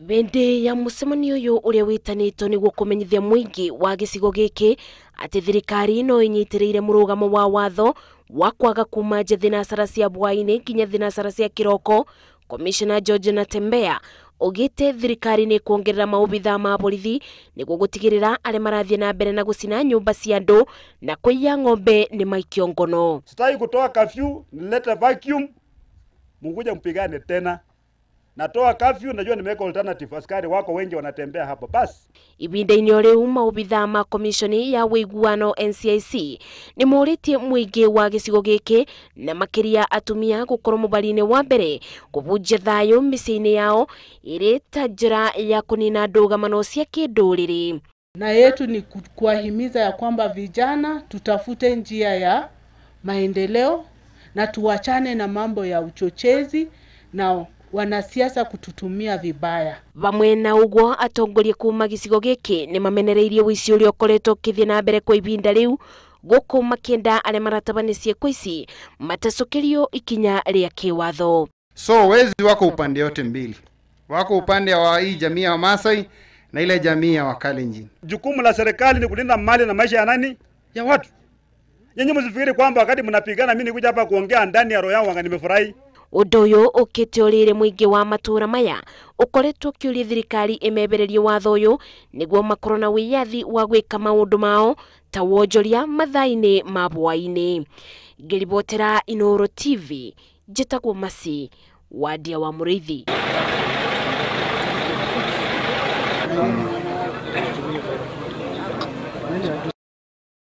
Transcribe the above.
Bĩndĩ ya mũcemanio ũyũ ũrĩa wĩtanĩtwo nĩguo kũmenyithia mũingĩ wa gĩcigo gĩkĩ atĩ thirikari no ĩnyitĩrĩire mũrũgamo wa watho wa kwaga kuma nja thinacara cia bwaini nginya thinacara cia kĩroko, Commissioner George Natembeya augĩte thirikari nĩ kuongerera maobithaa ma borithi nĩguo gũtigĩrĩra arĩa marathiĩ na mbere na gũcina nyũmba cia andũ na kũiya ng'ombe nĩ maikio ngono. Sitaki kutoa curfew, nilete vacuum, mkuje mpigane tena. Natoa curfew, najua nimeweka alternative, askari wako wengi wanatembea hapa basi. Ibinda-inĩ o rĩu maobithaa ma komishoni ya ũiguano NCIC nĩ morĩtie mũingĩ wa gĩcigo gĩkĩ na makĩria atumia gũkorwo mũbari-inĩ wa mbere kũbunjia thayũ mĩciĩ-inĩ yao ĩrĩ ta njĩra ya kũnina ndũgamano cia kĩndũrĩrĩ. Na yetu ni kuwahimiza ya kwamba vijana tutafute njia ya maendeleo na tuachane na mambo ya uchochezi na wanasiasa kututumia vibaya. Vamwe na uguo atongoria kuma gĩcigo gĩkĩ nĩ mamenereirie ũici ũrĩa ũkoretwo ũkĩthiĩ na mbere kwa ibinda rĩu gũkũ makĩenda arĩa maratabania ciĩko ici matacũkĩrio ikinya rĩa kĩwatho. So wezi wako upande yote mbili, wako upande wa hii jamii ya Masai na ile jamii ya Wakalenjin. Jukumu la serikali ni kulinda mali na maisha ya nani? Ya watu. Nyinyi msifikiri kwamba wakati mnapigana mimi nikuja hapa kuongea ndani ya roho yangu nimefurahi. Ũndũ ũyũ ũkĩte ũrĩrĩ mũingĩ wa matũra maya ũkoretwo ũkĩũria thirikari ĩmebererie watho ũyũ nĩguo makorwo na wĩyathi wa gwĩka maũndũ mao ta wonjoria mathaa-inĩ ma bwaĩ-inĩ. Ngĩribotera Inooro TV, njĩtagwo Mercy Wandia wa Mũrĩithi.